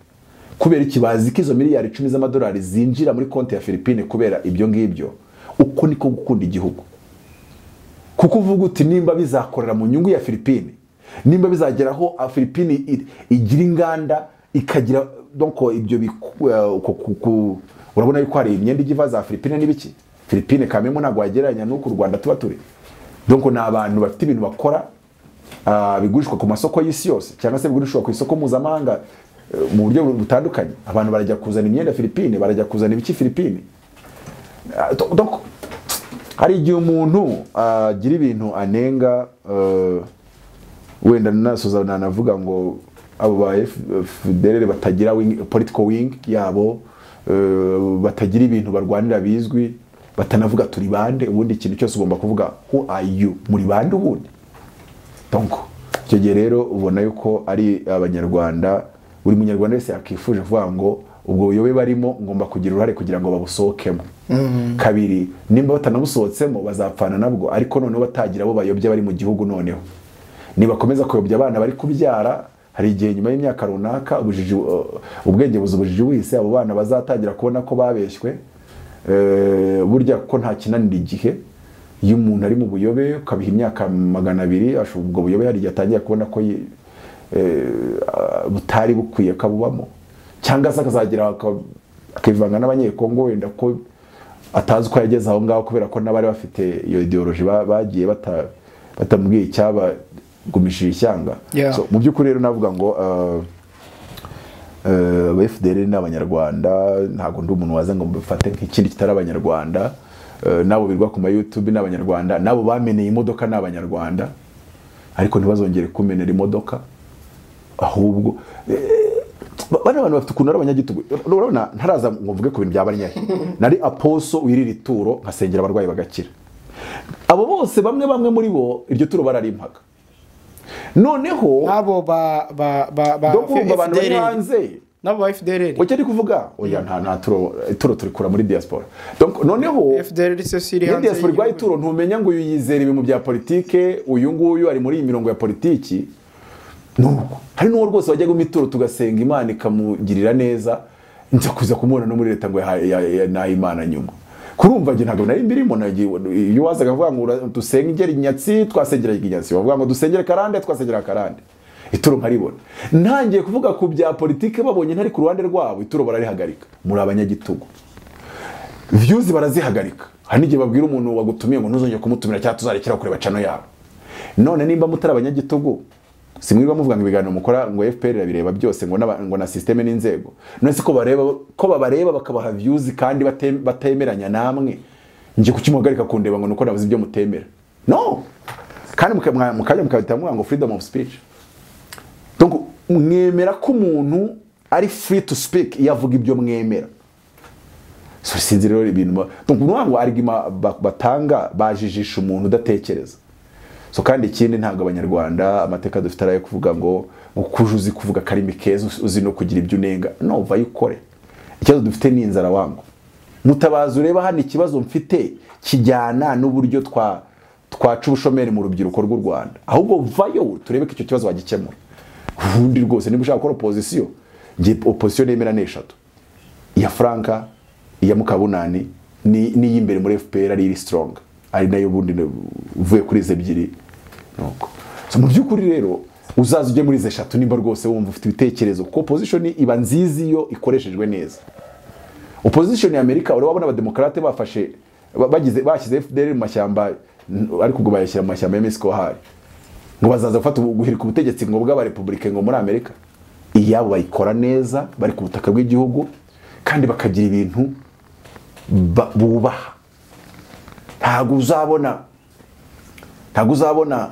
kubera ikibazi kizo miliyari 10 z'amadolari zinjira muri konti ya Philippines kubera ibyo ngibyo. Uko niko gukunda igihugu. Kuko uvuga uti nimba bizakorera mu nyungu ya Philippines, nimba bizageraho Philippines igira inganda ikagira, donc ibyo urabona yuko hari imyenda igiva za Philippines n'ibiki. Philippines kamemo ntabwo wagereranya n'uko u Rwanda tuba turi. Donc ni abantu bafite ibintu bakora bigurishwa ku masoko y'isi yose, cyangwa se bigurishwa ku isoko mpuzamahanga mu buryo butandukanye. Abantu barajya kuzana imyenda Philippines, barajya kuzana ibiki Philippines. Donc hari igihe umuntu agira ibintu anenga, wenda nasoza nanavuga ngo abo ba FDLR batagira political wing yabo, batagira ibintu barwanira bizwi, batanavuga turi bande. Ubundi ikintu cyose ugomba kuvuga who are you, muri bande ubundi. Donc icyo gihe rero ubona yuko ari abanyarwanda, buri munyarwanda wese yakifuje kuvuga ngo ubwo buyobe barimo ngomba kugira uruhare kugira ngo babusohokemo. Kabiri, nimba batanabusohotsemo bazapfana nabwo, ariko noneho batagira abo bayobya bari mu gihugu. Noneho nibakomeza kuyobya abana bari kubyara, hari igihe nyuma y'imyaka runaka ubwenge buzubujiji wese abo bana bazatangira kubona ko babeshywe. Burya ko nta kinanira igihe, iyo umuntu ari mu buyobe ukabiha imyaka 200, ubwo buyobe hari igihe atangira kubona ko butari bukwiye kabubamo, cyangwa se akazagira akivanga n'abanyekongo wenda ko atazi uko yageze aho ngaho, kubera ko n'abari bafite iyo ideology bagiye batamubwiye icyabagumishije ishyanga. So mu by'ukuri rero navuga ngo FDL n'abanyarwanda, ntago ndi umuntu waza ngo mbifate nk'ikindi kitari abanyarwanda. Nabo birwa ku ma YouTube n'abanyarwanda, nabo bameneye imodoka n'abanyarwanda, ariko ntibazongere kumenera imodoka. Ahubwo bana abantu bafite ukuntu ari abanyagitugu. Urabona ntaraza ngo mvuge ku bintu bya Banyahe, nari aposo wirira ituro nkasengera abarwayi bagakira. Abo bose bamwe muri bo iryo turo bararimpaga. Noneho nabo ba abantu bari hanze, nabo ba FDLR oya ndi kuvuga oya nta turo turikura muri diaspora. Donc noneho FDLR se iri hanze diaspora rwa ituro, ntumenya ngo uyu yizera ibintu bya politike, uyu nguyu ari muri iyi mirongo ya politiki. Nuko hari n'uwo rwose wajyaga mu ituro tugasenga Imana ikamugirira neza, nza kuza kumubona no muri leta ngo na Imana nyuma. Kurumva nge ntabwo nari mbirimo, iyo wazaga avuga ngo dusengere inyatsi twasengera inyatsi, bavuga ngo dusengere karande twasengera karande, ituro nkaribona. Ntangiye kuvuga ku bya politike babonye ntari ku ruhande rwabo, ituro bararihagarika. Muri abanyagitugu, views barazihagarika. Hari n'igihe babwira umuntu wagutumiye ngo ntuzongere kumutumira cyangwa tuzarekera kureba channel yawe. None nimba mutari abanyagitugu, simwirirwa muvuga ngo ibiganiro mukora ngo FPR irabireba byose ngo na systeme n'inzego. None se ko bareba, ko babareba bakabaha views kandi batemeranya namwe, nje kukimuhagarika kundeba ngo nuko navuze ibyo mutemera? No. Kandi mukajya mukabita muvuga ngo freedom of speech. Donc mwemera ko umuntu ari free to speak iyo avuga ibyo mwemera. So sinzi rero ibintu donc ngo argument batanga bajijisha umuntu udatekereza. So kandi ikindi ntabwo abanyarwanda amateka dufite arayo kuvuga ngo kuje uzi kuvuga karimi keza uzi no kugira ibyo unenga. No, vayikore. Ikibazo dufite ni inzara wangu. Mutabazi ureba hano ikibazo mfite kijyana n'uburyo twaca ubushomeri mu rubyiruko rw'u Rwanda. Ahubwo vayo turebe ko icyo kibazo wagikemura. Ubundi rwose niba ushaka gukora opposition, ngiye opposition nemera n'eshatu. Iya Franka, iya Mukabunani, ni n'iyimbere muri FPR ari strong. Ari nayo ubundi uvuye kuri izi ebyiri. Nuko. So mu by'ukuri rero uzaza ujye muri izi eshatu nimba rwose wumva ufite ibitekerezo, kuko opposition iba nziza iyo ikoreshejwe neza. Opposition ya Amerika urabona abademokrate bafashe bagize bashyize FDL mu mashyamba, ariko ubwo bayashyira mu mashyamba ya Mexico hari. Ngo bazaza gufata guhirika ubutegetsi ngo bw'abarepublike ngo muri Amerika. Iyabo bayikora neza bari ku butaka bw'igihugu kandi bakagira ibintu bubaha. Ntabwo uzabona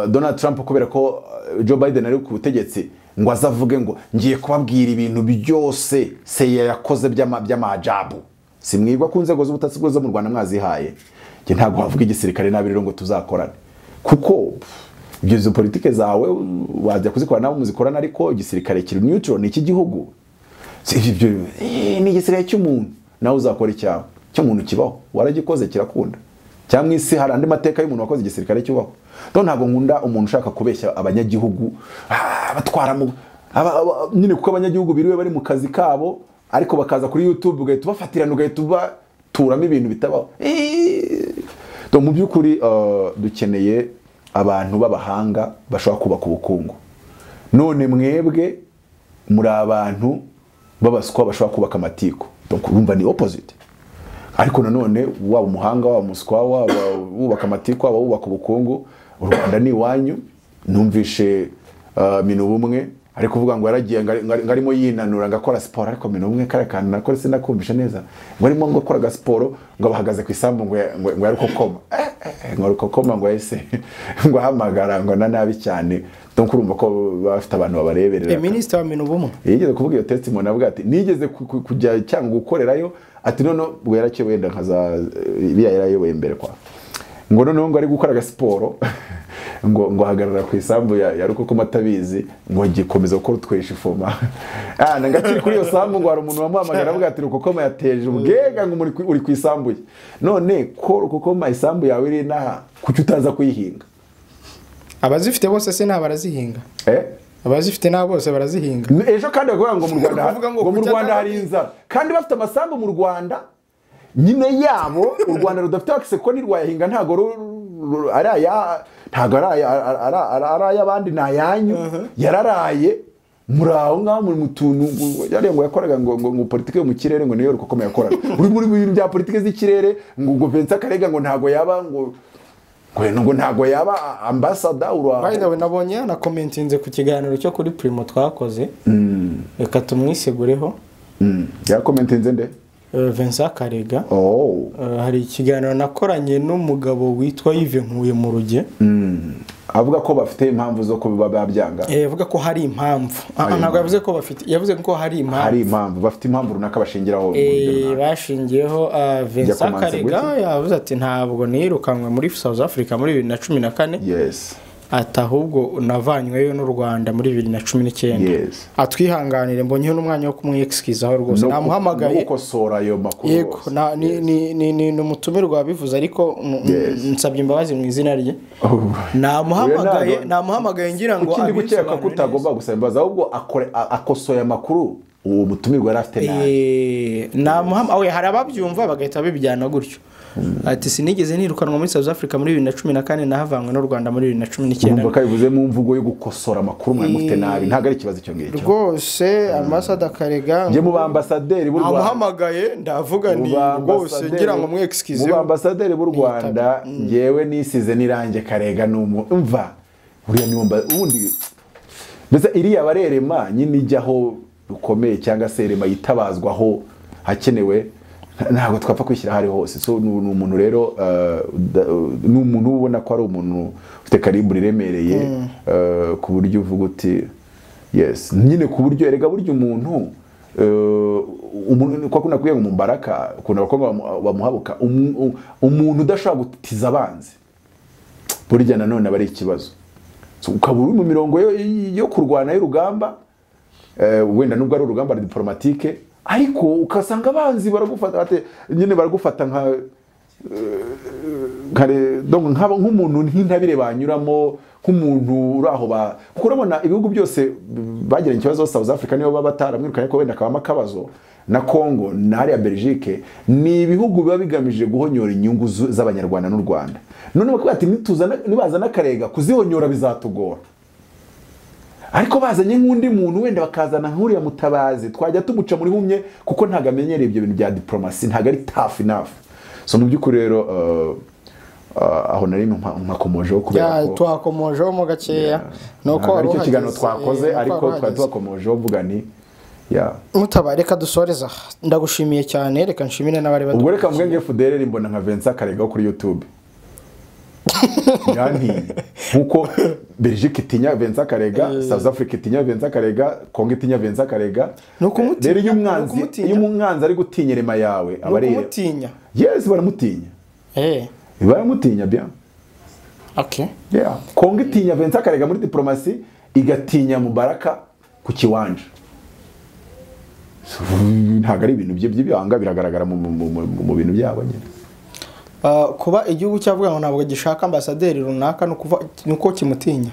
Donald Trump kubera ko Joe Biden ari ku butegetsi ngo azavuge ngo ngiye kubabwira ibintu byose se yakoze by'amajabu. Simwirwa ku nzego z'ubutasi zo mu Rwanda mwazihaye. Nge ntabwo wavuga igisirikare nabi rero ngo tuzakorane, kuko ibyo izo politike zawe wajya kuzikora nabo muzikorana, ariko igisirikare kiri neutral ni iki gihugu. Ibyo ni igisirikare cy'umuntu, nawe uzakora icyawe cy'umuntu kibaho, waragikoze kirakunda. Cyangwa isi hari andi mateka y'umuntu wakoze igisirikare cyubaho. Donc ntabwo nkunda umuntu ushaka kubeshya abanyagihugu batwara mu nyine, kuko abanyagihugu biriwe bari mu kazi kabo ariko bakaza kuri YouTube ugahita ubafatirana ugahita ubaturamo ibintu bitabaho. Donc mu by'ukuri dukeneye abantu b'abahanga bashobora kubaka ubukungu. None mwebwe muri abantu babaswa bashobora kubaka amatiku. Donc urumva ni opposite. Ariko nanone waba umuhanga, waba umuswa, waba wubaka amatiku, waba wubaka ubukungu, u Rwanda ni iwanyu. Numvishe Minubumwe ari kuvuga ngo yaragiye ngarimo yinanura ngakora siporo, ariko Minubumwe kare kantu nakora sinakumvisha neza ngo arimo ngo akora siporo ngo bahagaze ku isambu ngo ngo ari kokoma ngo ari kokoma ngo yese ngo ahamagara ngo na nabi cyane. Donc urumva ko bafite abantu babareberera. Minister wa Minubumwe yigeze kuvuga iyo testimony avuga ati nigeze kujya cyangwa gukorerayo, ati none ubwo yarakiye wenda nkaza biya yarayoboye imbere kwa ngo noneho ngo ari gukora siporo ngo hagarara ku isambu ya Rukoko matabizi ngo gikomeza gukora utwesha ifoma. Ngakiri kuri iyo sambu ngo hari umuntu wamuhamagara avuga ati Rukokoma yateje ubwega ngo uri ku isambu ye. None ko Rukokoma isambu yawe iri naha kuki utaza kuyihinga? Abazifite bose se nta barazihinga. Abazifite na bose barazihinga. Ejo kandi bavuga ngo mu Rwanda ngo mu Rwanda hari inzara. Kandi bafite amasambu mu Rwanda nyine yabo u Rwanda rudafite access ko nirwayahinga ntago araya ntago araya abandi nayanyu yararaye muri aho ngaho muri mutuntu yari ngo yakoraga ngo politike yo mu kirere ngo niyo Rukokoma yakoraga uri muri bintu bya politike z'ikirere ngo Vincent Karega ngo ntago yaba ngo ntago yaba ambassador ura. By the way nabonye na commentinze ku kiganiro cyo kuri Primo twakoze. Reka tumwisegureho. Ya commentinze nde? Vincent Karega. Hari ikiganiro nakoranye n'umugabo witwa Yves Nkuye mu Ruge. Avuga ko bafite impamvu zo kuba babyanga. Avuga ko hari impamvu. Ntabwo yavuze ko bafite, yavuze ko hari impamvu. Hari impamvu, bafite impamvu runaka bashingiraho. Bashingiyeho Vincent Karega yavuze ati ntabwo nirukanwe muri South Africa muri 2014. Yes. Ati ahubwo navanyweyo n'u Rwanda muri 2019. Yes. Atwihanganire mbonyeho n'umwanya wo kumwexcuseaho rwose. Namuhamagaye gukosora ayo makuru. Yego, ni umutumirwa wabivuze ariko nsabye imbabazi mu izina rye. Namuhamagaye ngira ngo ikindi gukeka ko utagomba gusaba imbabazi ahubwo akosoye amakuru uwo mutumirwa yari afite nabi. Namuhama hari ababyumva bagahita babijyana gutyo. Ati sinigeze nirukanwa muri South Africa muri 2014, nahavanywe n'u Rwanda muri 2019. Urumva ko bivuze mu mvugo yo gukosora amakuru mwari mufite nabi, ntago ari ikibazo icyo ngicyo rwose. Ambassador Karega nge mu bambasaderi b'u Rwanda amuhamagaye ndavuga ni rwose ngira ngo mwexcuse mu bambasaderi b'u Rwanda ngewe nisize nirange Karega n'umva uriya ni ubundi mbese iriya barerema nyine ijyaho rukomeye cyangwa se rema yitabazwaho hakenewe, ntabwo twapfa kwishyira hari hose. So ni umuntu rero ni umuntu ubona ko ari umuntu ufite karibure iremereye ku buryo uvuga uti yes nyine, ku buryo erega buryo umuntu kwa kuna kuye mu mbaraka kuna abakobwa bamuhabuka, umuntu udashobora gutiza abanzi burya nanone aba ari ikibazo. So ukaba uri mu mirongo yo kurwana y'urugamba, wenda nubwo ari urugamba diplomatique, ariko ukasanga abanzi baragufata nyine baragufata nka kare donc nk'umuntu nk'intabire banyuramo, nk'umuntu uraho ba kuko urabona ibihugu byose bagiranye ikibazo. South Africa niyo baba bataramwirukanye ko wenda kabama kabazo na Congo na hariya Belgique, ni ibihugu biba bigamije guhonyora inyungu z'abanyarwanda n'u Rwanda. None bakavuga ati nituzana nibazana Karega kuzihonyora bizatugora, ariko bazanye nk'undi muntu wenda bakazana nk'uriya Mutabazi twajya tumuca muri humye kuko ntago amenyereye ibyo bintu bya diplomasi, ntago ari tough enough. So mu by'ukuri rero aho nari mpakomojeho kubera ko twakomojeho mu gakeya nuko ari cyo kiganiro twakoze, ariko twari twakomojeho mvuga ni Mutaba reka dusoreza. Ndagushimiye cyane, reka nshimire n'abari ubwo reka mvuge nge FDLR mbona nka Vincent Karega kuri YouTube yanti nkuko Belgique itinya Vincent Karega, South Africa itinya Vincent Karega, Congo itinya Vincent Karega. Rero iyo umwanzi ari gutinya rema yawe aba ari kumutinya. Yes, baramutinya. Baramutinya bien. Okay. Yeah. Congo itinya Vincent Karega muri diplomasi, igatinya Mubaraka ku kiwanja. Ntago ari ibintu bye by'ibanga, biragaragara mu bintu byabo nyine. Kuba igihugu cyavuga ngo ntabwo gishaka ambasaderi runaka nuko kimutinya.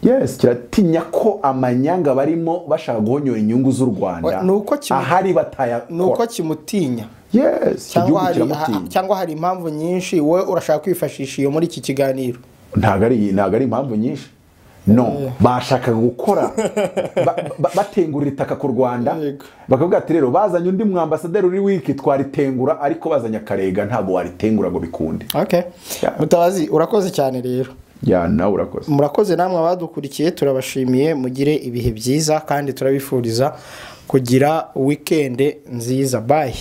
Yes, kiratinya ko amanyanga barimo bashaka guhonyora inyungu z'u Rwanda ahari bataya nuko kimutinya. Yes, cyangwa hari impamvu nyinshi wowe urashaka kwifashisha iyo muri iki kiganiro. Ntago ari impamvu nyinshi. No, bashaka gukora batengura itaka ku Rwanda, bakavuga ati rero bazanye undi mwambasaderi uri wiki twaritengura, ariko bazanye Karega ntago waritengura ngo bikunde. Okay. Mutabazi urakoze cyane rero. Ya nawe urakoze. Murakoze namwe abadukurikiye, turabashimiye, mugire ibihe byiza kandi turabifuriza kugira weekend nziza. Bye.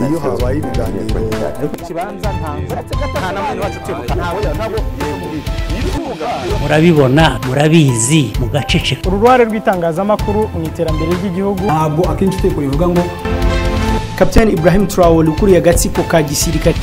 Iyo habaye ibiganiro murabibona, murabizi, mugaceceka. Uruhare rw'itangazamakuru mu iterambere ry'igihugu ntabwo akenshi itegeko rivuga ngo Captain Ibrahim Traore ukuriye agatsiko ka gisirikare.